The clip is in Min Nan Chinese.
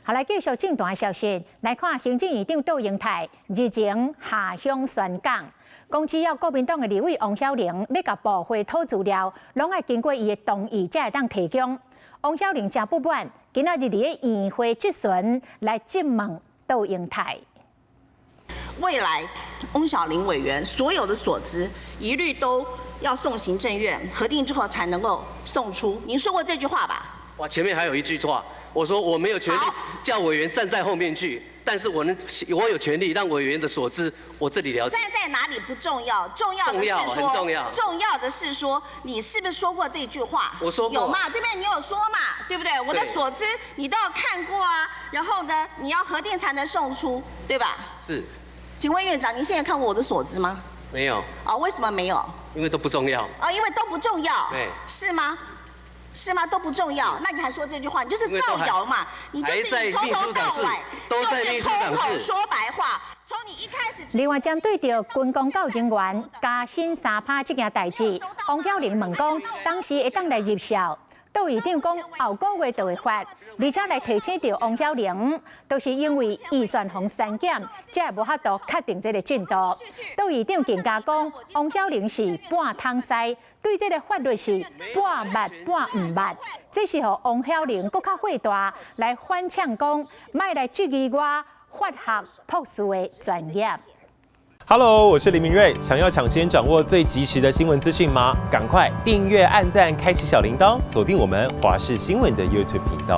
好，來繼續政壇消息，來看行政院長杜英泰日前下鄉宣講，講只要國民黨的立委王曉玲欲共部會討資料，攏愛經過伊的同意才會當提供。王曉玲誠不滿，今仔日佇咧院會質詢來質問杜英泰。未來翁曉玲委員所有的所資，一律都要送行政院核定之後才能夠送出。您說過這句話吧？哇，前面還有一句話，我說我沒有權利叫委員站在後面去，但是我能，我有權利讓委員的所知，我這裡了解。站在哪裡不重要，重要的是說，重要，重要的是說，你是不是說過這句話？我說過。有嘛？對不對？你有說嘛？對不對？我的所知你都要看過啊，然後呢，你要核定才能送出，對吧？是。請問院長，您現在看過我的所資嗎？沒有。啊，為什麼沒有？因為都不重要。啊，因為都不重要。對。是嗎？是嗎？都不重要，那你還說這句話？你就是造謠嘛！你就是你從頭到尾就是空口說白話。從你一開始。另外，針對著軍公教人員加薪3趴這件代誌，王曉玲問講，當時會當來入校，杜院長講後個月就會發，而且來提醒著王曉玲，都是因為預算予刪減，才會無法度確定這个進度。杜院長更加講，王曉玲是半桶西，對這个法律是半捌半毋捌，這是予王曉玲閣較火大，來反嗆講，莫來質疑我法學博士的專業。 Hello，我是林明瑞。想要搶先掌握最及時的新聞資訊嗎？趕快訂閱、按讚、開啟小鈴鐺，鎖定我們華視新聞的 YouTube 頻道。